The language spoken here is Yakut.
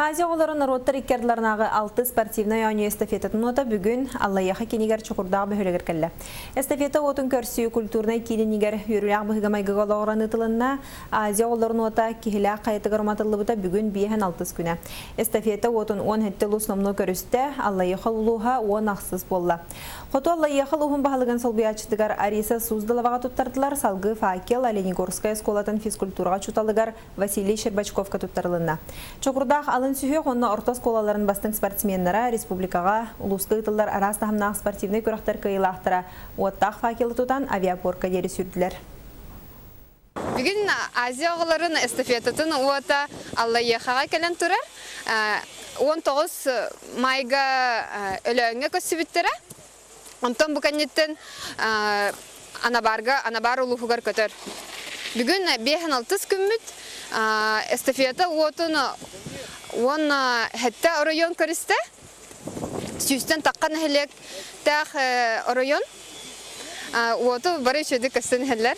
Азия оҕолоро норуоттар икки ардыларынааҕы алтыс спортивнай оонньуу эстафетатын уота бүгүн Аллайыаха киинигэр Чокурдаах бөһүөлэгэр кэллэ. Эстафета уотун көрсүү культурнай киининигэр үөрүүлээх быһыыга-майгыга олоҕуран ыытылынна. Азия оҕолорун уота Киһилээх хайатыгар уматыллыбыта бүгүн биэһэн алтыс күнэ. Эстафета уотун 17 улуус номнуо көрүстэ, Аллайыаха улууһа 10 ахсыс буолла. Хоту Аллайыаха улууһун баһылыгын солбуйааччытыгар Ариса Суздаловаҕа туттардылар, салгыы факел Оленегорскай оскуолатын физкультураҕа учууталыгар Василий Щербачковка туттарылынна. Чокурдаах алын сүһүөх уонна орто оскуолаларын бастыҥ спортсменнара республикаҕа, улууска ыытыллар араас таһымнаах спортивнай күрэхтэр кыайыылаахтара уоттаах факелы тутан авиапорка диэри сүүрдүлэр. Бүгүн Азия оҕолорун эстафетатын уота Аллайыахаҕа кэлэн турар. 19 майга Өлөөҥҥө көрсүбүттэрэ. Онтон бу кэнниттэн Анабарга, Анабар улууһугар көтөр. Бүгүн 5-6 күммүт эстафета уотун уонна сэттэ оройуон көрүстэ. Сүүстэн тахха нэһилиэктээх оройуон. Уоту бары үчүгэйдик көстөн иһэллэр.